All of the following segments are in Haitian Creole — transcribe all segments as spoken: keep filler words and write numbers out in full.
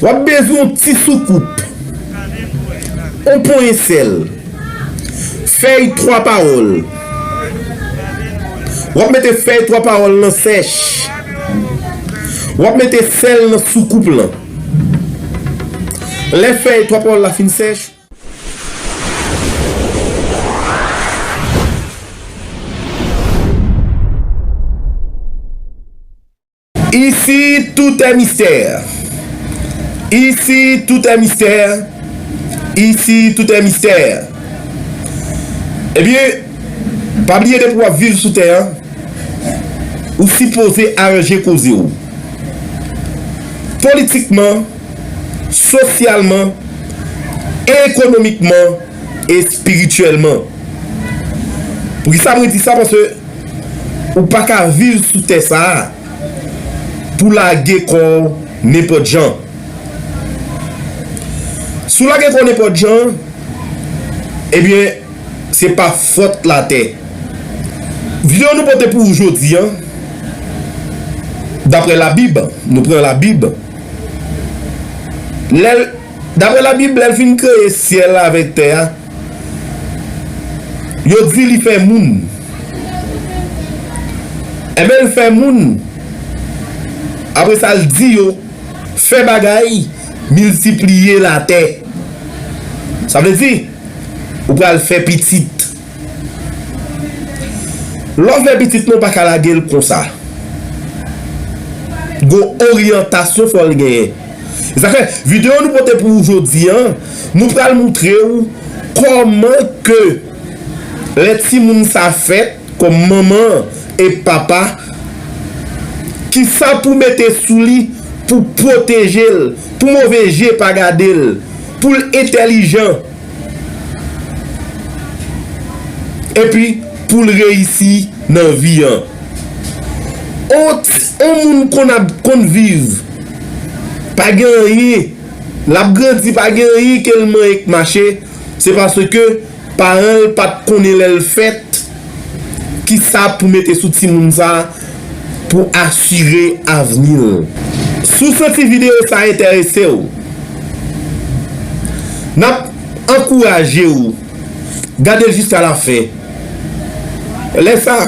W ap bezwen yon ti soukoup, yon ponyen sèl, fèy twa pawòl. W ap mete fèy twa pawòl lan sèch. W ap mete sèl nan soukoup lan. Lè fèy twa pawòl la fin sèch, Ici, tout est mystère. Ici, tout est mystère. Ici, tout est mystère. Ebyen, pa bliye depi w ap viv sou tè a, ou sipoze aranje koze w. Politikman, sosyalman, ekonomikman, espirityèlman. Poukisa mwen di sa? Paske ou pa ka viv sou tè sa a pou lage kò w nenpòt jan. Si w lage kò w nenpòt jan, ebyen, se pa fòt latè. Videyo nou pote pou ou jodi a, daprè Labib, nou pran Labib, lè l, daprè Labib, lè l fin kreye syèl la avèk tè a, yo di li fè moun. Enben, l fè moun. Apre sa, l di yo, fè bagay, miltipliye latè. Sa vle di, ou pral fè pitit. Lè w fè pitit, non, pa ka lage l konsa. Gon oryantasyon fò l genyen. E sa fè, videyo nou pote pou ou jodi a, nou pral montre w kòman ke lè timoun sa fèt, kòm manman e papa, kisa pou mete sou li pou pwoteje l, pou move je pa gade l, pou l entèlijan, epi pou l reyisi nan vi an. On, on moun konn ap, konn viv, pa gen anyen, l ap grandi, pa gen anyen ke l manyen k mache, se paske paran l pa t konnen lè l fèt, kisa pou mete sou timoun sa pou asire avni l. Si w santi videyo sa enterese w, n ap ankouraje w gade l jiska lafen. Lè sa,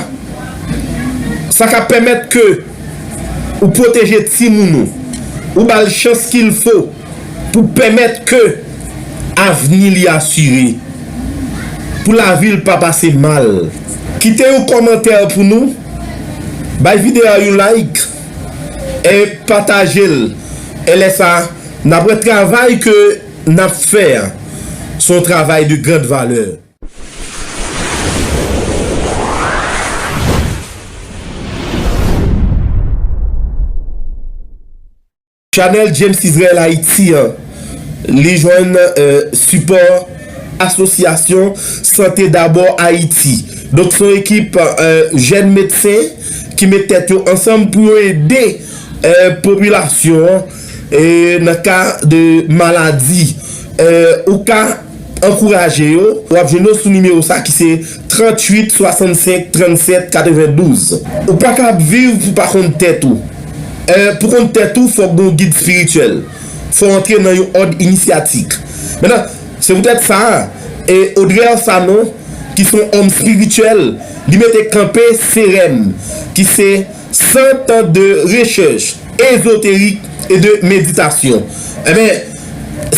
sa ka pèmèt ke ou pwoteje timoun ou, ou ba l chans qu'il faut pou pèmèt ke avni li asire, pou lavi l pa pase mal. Kite yon kòmantè pou nou, bay videyo a yon like, e pataje l. E lè sa, n ap wè travay ke n ap fè a, se yon travay de grande valeur. Chanèl James Israel Haïti an, li jwenn, euh, sipò asosyasyon Santé D'abord Haïti. Donk, se yon ekip, euh, jèn medsen ki met tèt yo ansanm pou yo ede, euh, popilasyon an, e nan ka de maladi. Euh, ou ka ankouraje yo, w ap jwenn yo sou nimewo sa ki se tranntuit swasannsenk trannsèt katrevendouz. Ou pa ka ap viv pou pa konn tèt ou. E pou konn tèt ou, fòk gen yon gid espirityèl. Fò w antre nan yon òd inisyatik. Mentnan, se poutèt sa, e Audrey Sanon, ki se yon òm espirityèl, li mete kanpe serèm, ki se Centre de Recherche Ésotérique et de Méditation. Enben,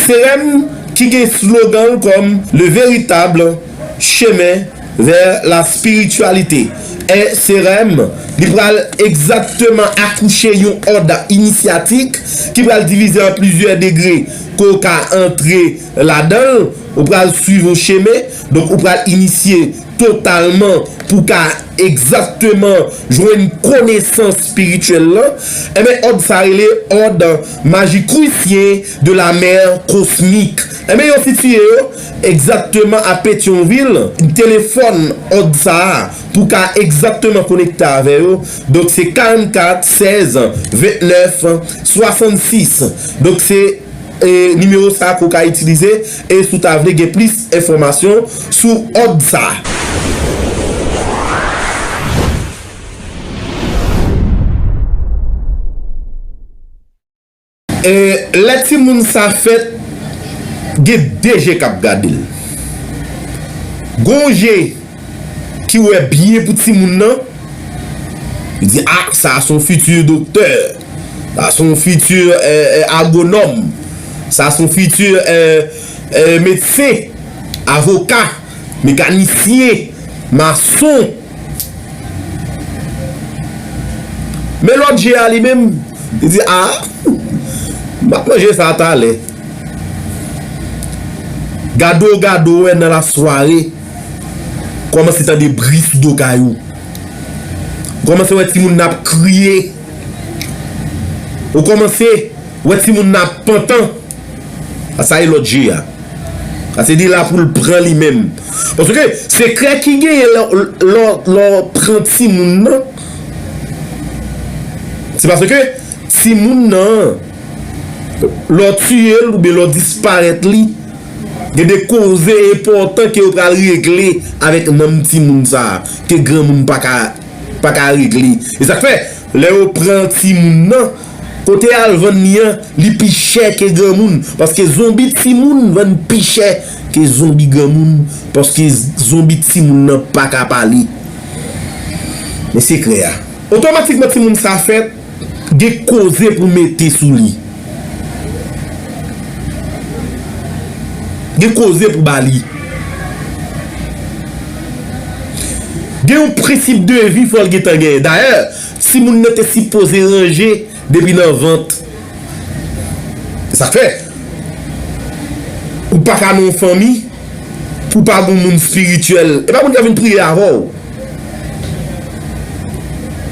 serèm ki gen slogan l kòm Le véritable chemin vers la spiritualité. E serèm, li pral egzakteman akouche yon òd inisyatik ki pral divize an plizyè degre ke w ka antre ladan l, ou pral swiv yon chemen, donk ou pral inisye totalman pou w ka egzakteman jwenn konesans espirityèl lan, enben, òd sa rele òd majikrisyen de la mer cosmique. Enben, yo sitiye yo egzakteman a Petyonvil. Telefòn òd sa a pou w ka egzakteman konekte avè yo. Donk, se karannkat sèz vennèf swasannsis. Donk, se e nimewo sa a ke w ka itilize, e si w ta vle gen plis enfòmasyon sou òd sa a. E lè timoun sa fèt, gen de je k ap gade l. Gon je ki wè byen pou timoun nan, li di, a, sa se yon fiti doktè, sa se yon fiti, e, e, agwonòm, sa se yon fiti, e, e, medsen, avoka, mekanisyen, mason. Men lòt je a li menm, li di, a, m ap manje sa talè. Gade w, gade w, wè nan lasware, kòmanse tande bri sou do kay ou. Ou kòmanse wè timoun nan ap kriye. Ou kòmanse wè timoun nan ap pantan. A, sa e lòt je a. Sa se de la pou l pran li menm. Paske sekrè ki genyen lè, lè, lè w pran timoun nan, se paske timoun nan, lè w tiye l oubyen lè w disparèt li, gen de koze enpòtan ke yo pral regle avèk nanm timoun sa a, ke granmoun pa ka, pa ka regle. E sa k fè, lè yo pran timoun nan, kote y al vann li an, li pi chè ke granmoun. Paske zonbi timoun vann pi chè ke zonbi granmoun. Paske zonbi timoun nan pa ka pale. Men sekrè a. Otomatikman timoun sa fèt, gen koze pou mete sou li. Gen koze pou ba li. Gen yon prensip de vi fò l gentan genyen. Dayè, timoun nan te sipoze ranje depi nan vant. Sa k fè, ou pa ka nan yon fanmi pou pa gon moun espirityèl. E pa moun k ap vin priye avè w.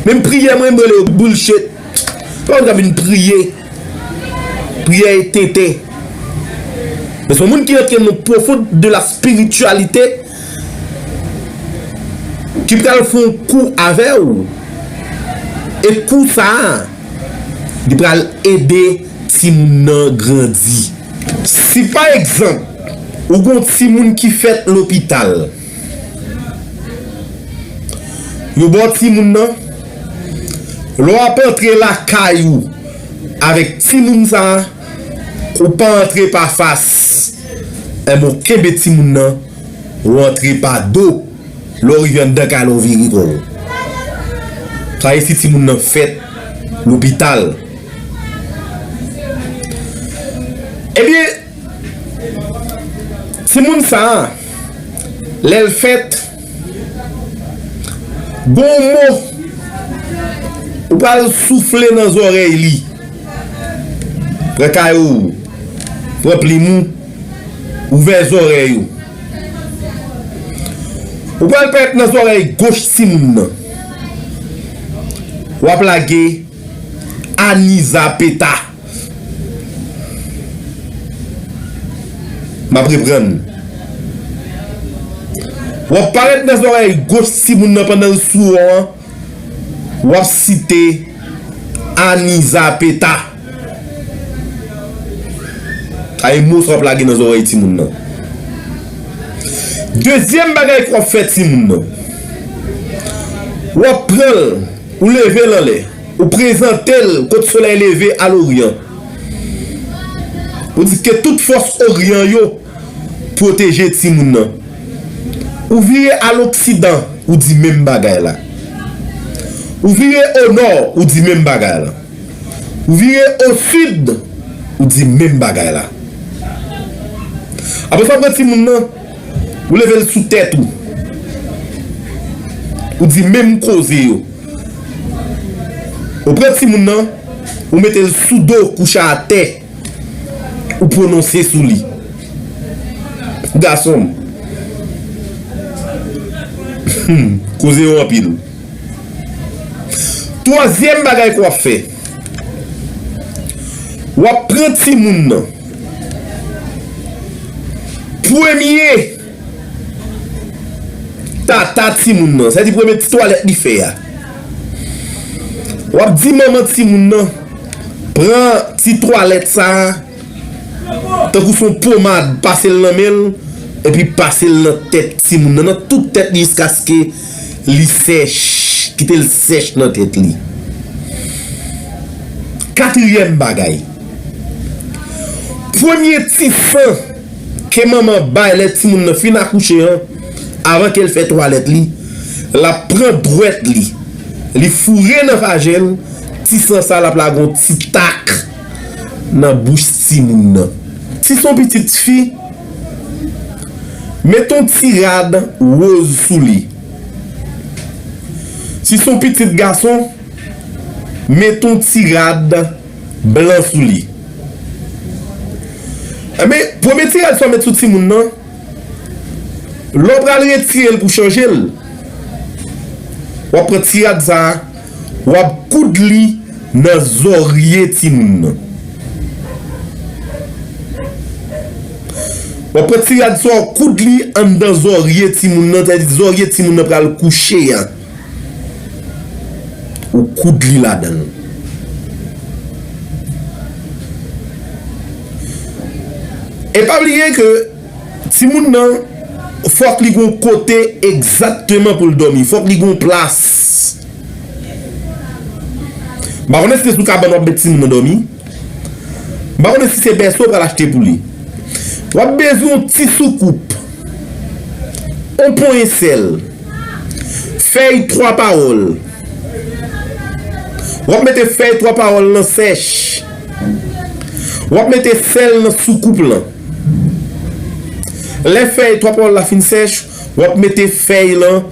Menm priyè mwen, m rele yo bullshit. Pa moun k ap vin priye. Priyè e tenten. Men se yon moun ki rantre nan pwofond de la spiritualité, ki pral fè yon kou avè w. E kou sa a, li pral ede timoun nan grandi. Si pa egzanp, ou gon timoun ki fèt lopital, yo ba w timoun nan, lè w ap antre lakay ou avèk timoun sa a, ou pa antre pa fas. Enben, w kenbe timoun nan, ou antre pa do. Lè w rive anndan kay la, w vire kò w. Sa e si timoun nan fèt lopital. Ebyen, timoun sa a, lè l fèt, gon mo ou pral soufle nan zòrèy li. Pran kayo w, pran plim ou, ouvè zòrèy ou. Ou pral parèt nan zòrèy goch timoun nan. W ap lage Anizapeta. M ap reprann. W ap parèt nan zòrèy goch timoun nan pandan l sou wò an. W ap site Anizapeta. Sa e mo sa w ap lage nan zòrèy timoun nan. Dezyèm bagay ke w ap fè timoun nan, w ap pran l, ou leve l anlè, ou prezante l kot solèy leve a loryan. Ou di ke tout fòs oryan yo pwoteje timoun nan. Ou vire a loksidan, ou di menm bagay la. Ou vire o nò, ou di menm bagay la. Ou vire o sid, ou di menm bagay la. Apre sa, ou pran timoun nan, ou leve l sou tèt ou. Ou di menm koze yo. Ou pran timoun nan, ou mete l sou do, kouche atè. Ou pwononse sou li. Gason m. Hmm, koze yo anpil. Twazyèm bagay ke w ap fè, w ap pran timoun nan. Premye tata timoun nan, sèdi premye ti twalèt li fè a. W ap di manman timoun nan, pran ti twalèt sa a, tankou se yon pomad, pase l nan men l, epi pase l nan tèt timoun nan, nan tout tèt li, jiskaske li sèch, kite l sèch nan tèt li. Katriyèm bagay, Premye ti san ke manman bay lè timoun nan fin akouche an, avan ke l fè twalèt li, l ap pran dwèt li, li foure nan vajen l, ti san sa l ap lage yon ti tak nan bouch timoun nan. Si se yon pitit fi, mete yon ti rad woz sou li. Si se yon pitit gason, mete yon ti rad blan sou li. Enben, premye ti rad sa w met sou timoun nan, lè w pral retire l pou chanje l, w ap pran ti rad sa a, w ap koud li nan zòrye timoun nan. W ap pran ti rad sa w koud li anndan zòrye timoun nan, sètadi zòrye timoun nan pral kouche a. Ou koud li ladan l. E pa bliye ke timoun nan, fòk li gon kote egzakteman pou l dòmi. Fòk li gon plas. M pa konnen si se sou kabann w ap met timoun nan dòmi. M pa konnen si se bèso w pral achte pou li. W ap bezwen yon ti soukoup, yon ponyen sèl, fèy twa pawòl. W ap mete fèy twa pawòl lan sèch. W ap mete sèl nan soukoup lan. Lè fèy twa pawòl la fin sèch, w ap mete fèy lan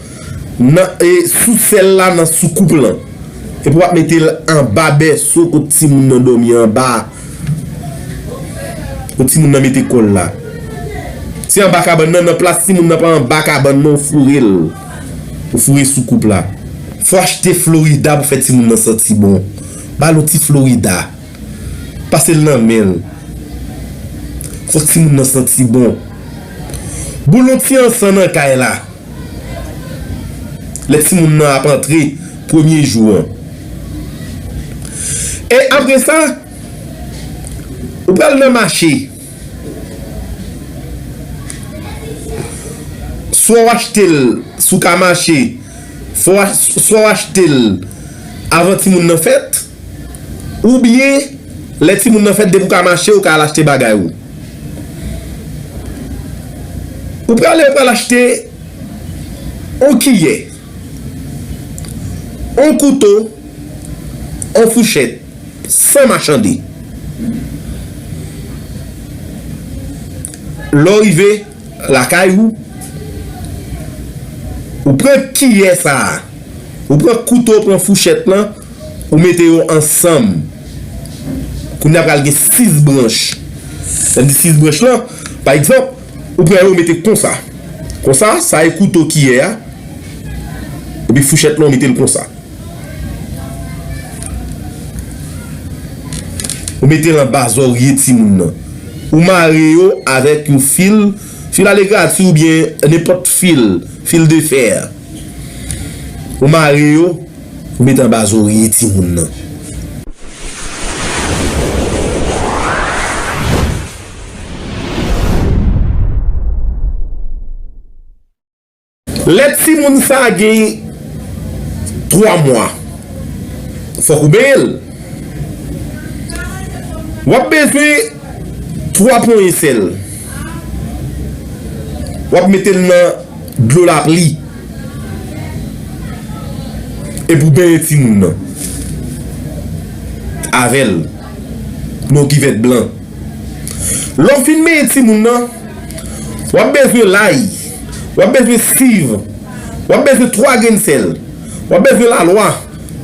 nan, e, sou sèl la nan soukoup lan. Epi w ap mete l anba bèso kote timoun nan dòmi anba. Kote timoun nan mete kò l la. Se anba kabann nan, nan plas timoun nan pa anba kabann nan, ou foure l. Ou foure soukoup la. Fò achte Florida pou fè timoun nan santi bon. Ba l yon ti Florida. Pase l nan men l. Fòk timoun nan santi bon. Boule yon ti ansan nan kay la. Lè timoun nan ap antre premye jou an. E apre sa, ou pral nan mache. Swa w achte l, si w ka mache, fò w ach-, swa w achte l avan timoun nan fèt, oubyen lè timoun nan fèt, depi w ka mache, ou ka al achte bagay ou. Ou prale, ou pral achte yon kiyè, yon kouto, yon fouchèt, san machande. Lè w rive lakay ou, ou pran kiyè sa a, ou pran kouto, ou pran fouchèt lan, ou mete yo ansanm. Kounye a pral gen sis branch. Lè m di sis branch lan, pa egzanp, ou pran yo, ou mete konsa. Konsa, sa e kouto, kiyè a, epi fouchèt lan, ou mete l konsa. Ou mete l anba zòrye timoun nan. Ou mare yo avèk yon fil, fil ale grati oubyen nenpòt fil, fil de fè. Ou mare yo, ou mete anba zòrye timoun nan. Lè timoun sa a gen twa mwa, fòk ou benyen l. W ap bezwen twa ponyen sèl. W ap mete l nan dlo lapli. Epi w benyen timoun nan avè l nan yon kivèt blan. Lè w fin benyen timoun nan, w ap bezwen lay, w ap bezwen siv, w ap bezwen twa grenn sèl, w ap bezwen lalwa,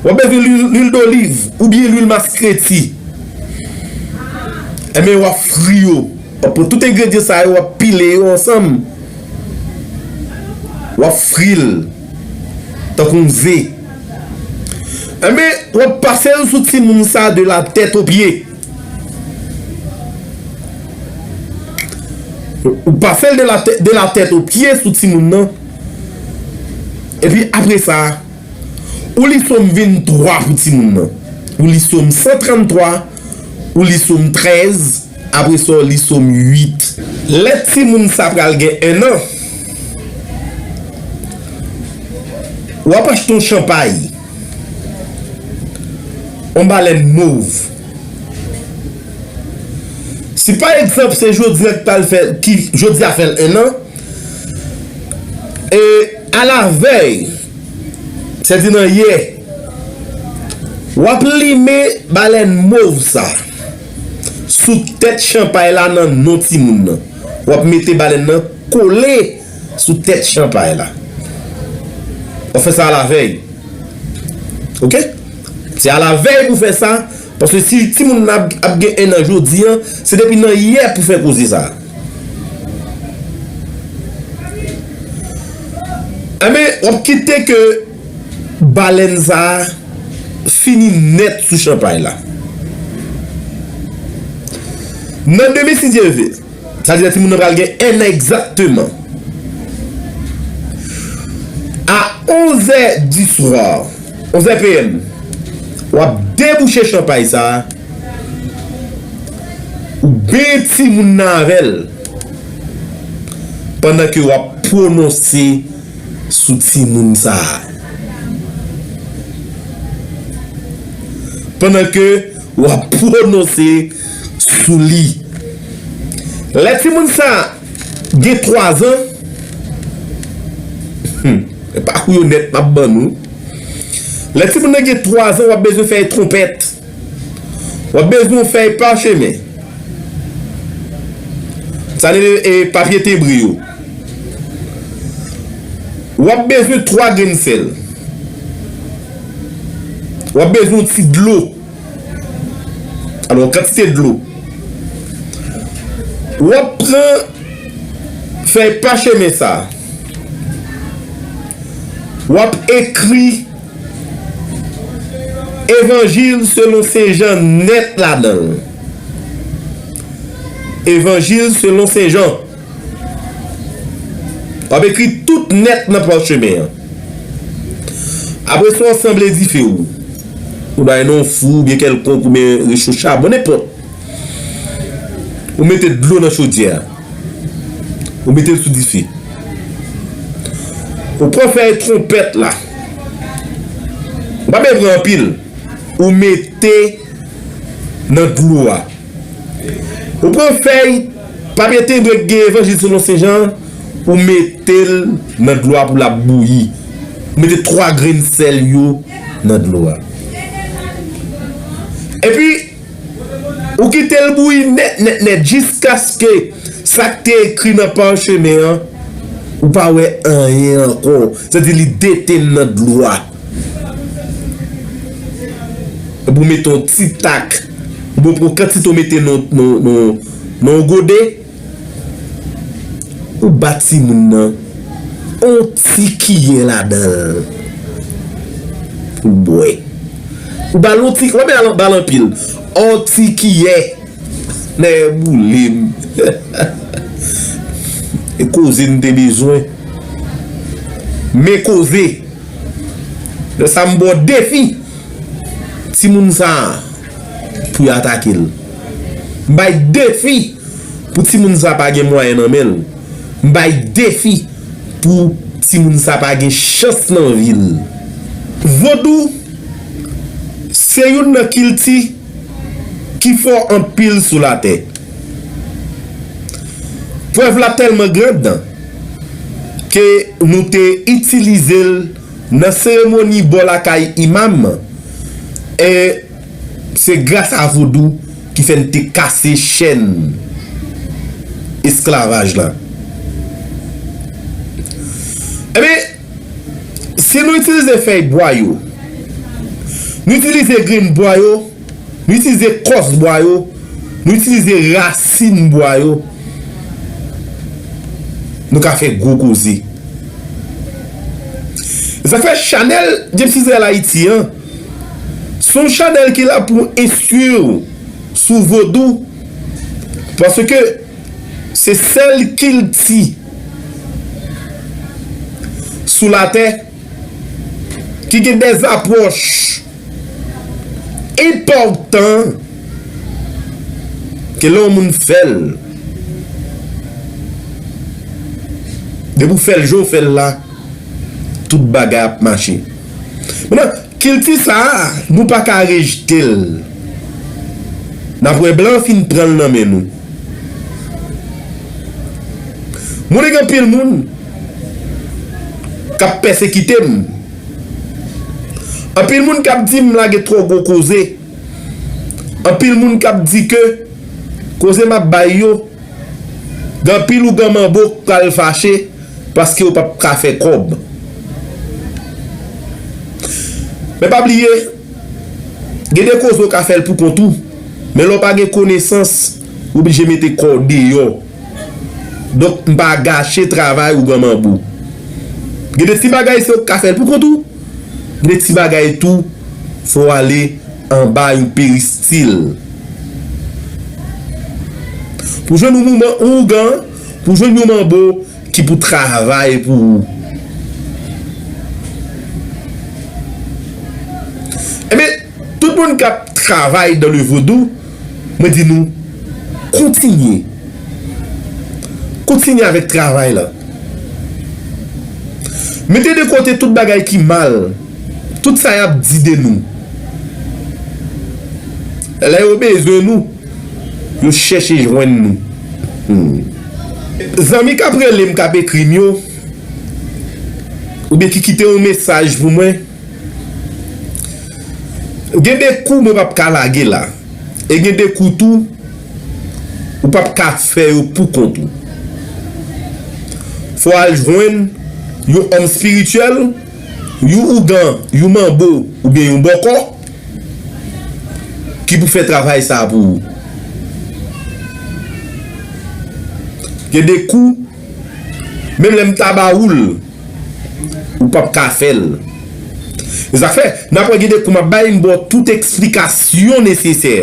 w ap bezwen lwil, lwil doliv oubyen lwil maskreti. Enben, w ap fri yo. W ap pran tout engredyan sa yo, w ap pile yo ansanm. W ap fri l tankou yon ze. Enben, w ap pase l sou timoun sa de la tèt o pye. Ou pase l de la tè-, de la tèt o pye sou timoun nan. Epi apre sa, ou li Sòm venntwa pou timoun nan. Ou li Sòm san tranntwa, ou li Sòm trèz, apre sa, ou li Sòm uit. Lè timoun sa pral gen en an, w ap achte yon chanpay, yon balèn mov. Si pa egzanp se jodi a ki pral fè, ki jodi a fè l en an, e alavèy, sètadi nan yè, w ap limen balèn mov sa sou tèt chanpay la nan non timoun nan. W ap mete balèn nan kole sou tèt chanpay la. W ap fè sa alavèy. Oke? Se alavèy pou fè sa, paske si timoun nan ap, ap gen en an jodi a, se depi nan yè pou fè koze sa. Enben, w ap kite ke balèn sa a fini nèt sou chanpay la. Nan demen, si Dye vle, sa vle di timoun nan pral gen en an egzakteman. A onzè di swa, onzè P M, w ap debouche chanpay sa a, ou benyen timoun nan avè l, pandan ke w ap pwononse sou timoun sa a. Pandan ke w ap pwononse sou li. Lè timoun sa a gen twa zan, hmm, e pa kou yo nèt m ap ban nou. Lè timoun nan gen twa zan, w ap bezwen fèy twonpèt. W ap bezwen yon fèy pachemen. Sa rele, e, papye tenbre yo. W ap bezwen twa grenn sèl. W ap bezwen yon ti dlo. Alò, yon kantite dlo. W ap pran fèy pachemen sa. W ap ekri Evanjil selon Sen Jan nèt ladan l. Evanjil selon Sen Jan. W ap ekri tout nèt nan pachemen an. Apre sa, w ap sanble dife w. Ou bay nan yon fou, oubyen kèlkonk, oubyen recho chabon, nenpòt. Ou mete dlo nan chodyè a. Ou mete l sou dife. Ou pran fèy twonpèt la. Ou pa bezwen pran anpil. Ou mete nan dlo a. Ou pran fèy papye tenbre k gen Evanjil selon Sen Jan, ou mete l nan dlo a pou l ap bouyi. Ou mete twa grenn sèl yo nan dlo a. Epi, ou kite l bouyi nèt, nèt, nèt, jiskaske sa k te ekri nan pachemen an, ou pa wè anyen ankò. Sètadi li detenn nan dlo a. Epi w mete yon ti tak. Bon, pran kantite w mete nan, nan, nan, nan yon gode. Ou ba timoun nan yon ti kiyè ladan l pou l bwè. Ou ba l yon ti, w ap ba l anpil. Yon ti kiyè. Nèg boule m. E koze n te bezwen. Men koze. Lè sa m ba w defi. Timoun sa a, pou y atake l. M bay defi pou timoun sa pa gen mwayen nan men l. M bay defi pou timoun sa pa gen chans nan vi l. Vodou se youn nan kilti ki fò anpil sou latè. Prèv la tèlman grand ke nou te itilize l nan seremoni bò lakay imam, e se gras a vodou ki fè n te kase chèn esklavaj la. Ebyen, si nou itilize fèy bwa yo, nou itilize grenn bwa yo, nou itilize kòs bwa yo, nou itilize rasin bwa yo, nou ka fè gwo koze. E sa k fè chanèl James Israel Haïti an, se yon chanèl ki la pou enstwi w sou vodou, paske se sèl kilti sou latè ki gen dè apwòch enpòtan ke lè yon moun fè l. Depi w fè l jan w fè l la, tout bagay ap mache. Mentnan, kilti sa a, nou pa ka rejte l. N ap wè blan fin pran l nan men nou. Mwen gen anpil moun k ap pèsekite m. Anpil moun k ap di m lage twò gwo koze. Anpil moun k ap di ke koze m ap bay yo, gen anpil ougan manbo k pral fache paske yo p ap ka fè kòb. Men pa bliye, gen de koze w ka fè l pou kont ou, men lè w pa gen konesans, ou blije mete kò w deyò. Donk, m pa gache travay ougan manbo. Gen de ti bagay se ou k ka fè l pou kont ou. Gen de ti bagay tou, fò w ale anba yon peristil. Pou jwenn yon mouman ougan, pou jwenn yon manbo ki pou travay pou ou. Ebyen, tout moun k ap travay dans le vodou, mwen di nou, kontinye. Kontinye avèk travay la. Mete de kote tout bagay ki mal, tout sa y ap di de nou. Lè yo bezwen nou, yo chèche jwenn nou. Hmm. Zanmi k ap rele m, k ap ekri m yo, oubyen ki kite yon mesaj pou mwen, gen de kou mwen p ap ka lage la. E gen de kou tou, ou p ap ka fè yo pou kont ou. Fò w al jwenn yon òm espirityèl, yon ougan, yon manbo, oubyen yon bòkò, ki pou fè travay sa a pou ou. Gen de kou, menm lè m ta ba ou l, ou p ap ka fè l. E sa k fè, n ap wè gen de kou m ap bay, m ba w tout eksplikasyon nesesè.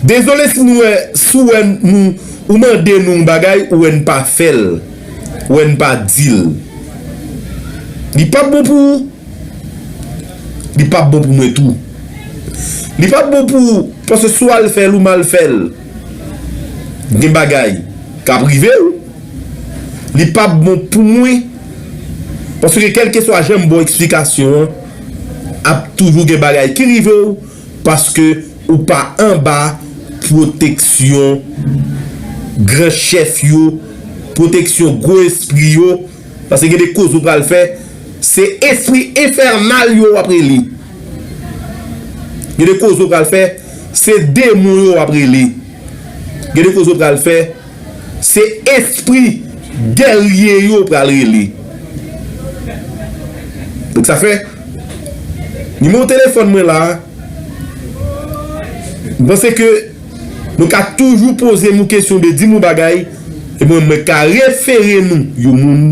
Dezole si nou wè, si w wè nou, ou mande nou yon bagay, ou wè n pa fè l, ou wè n pa di l. Li p ap bon pou ou. Li p ap bon pou mwen tou. Li p ap bon pou ou, paske si w al fè l, ou mal fè l, gen bagay k ap rive w. Li p ap bon pou mwen, paske kèlkeswa jan m ba w eksplikasyon an, ap toujou gen bagay ki rive w, paske ou pa anba pwoteksyon gran chèf yo, pwoteksyon gwo espri yo, paske gen de koze ou pral fè, se espri enfènal yo w ap rele. Gen de koze ou pral fè, se demon yo w ap rele. Gen de koze ou pral fè, se espri gèrye yo w pral rele. Donk sa fè, nimewo telefòn mwen la, m panse ke nou ka toujou poze m yon kesyon oubyen di m yon bagay, e mwen, mwen ka refere nou yon moun,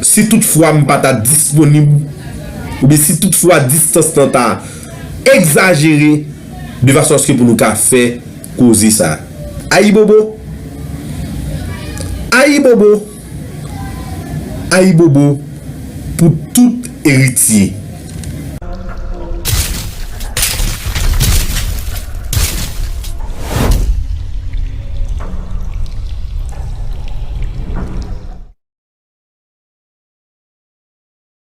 si toutfwa m pa ta disponib, oubyen si toutfwa distans lan ta egzajere, de fason aske pou nou ka fè koze sa. Ayibobo! Ayibobo! Ayibobo pou tout eritye.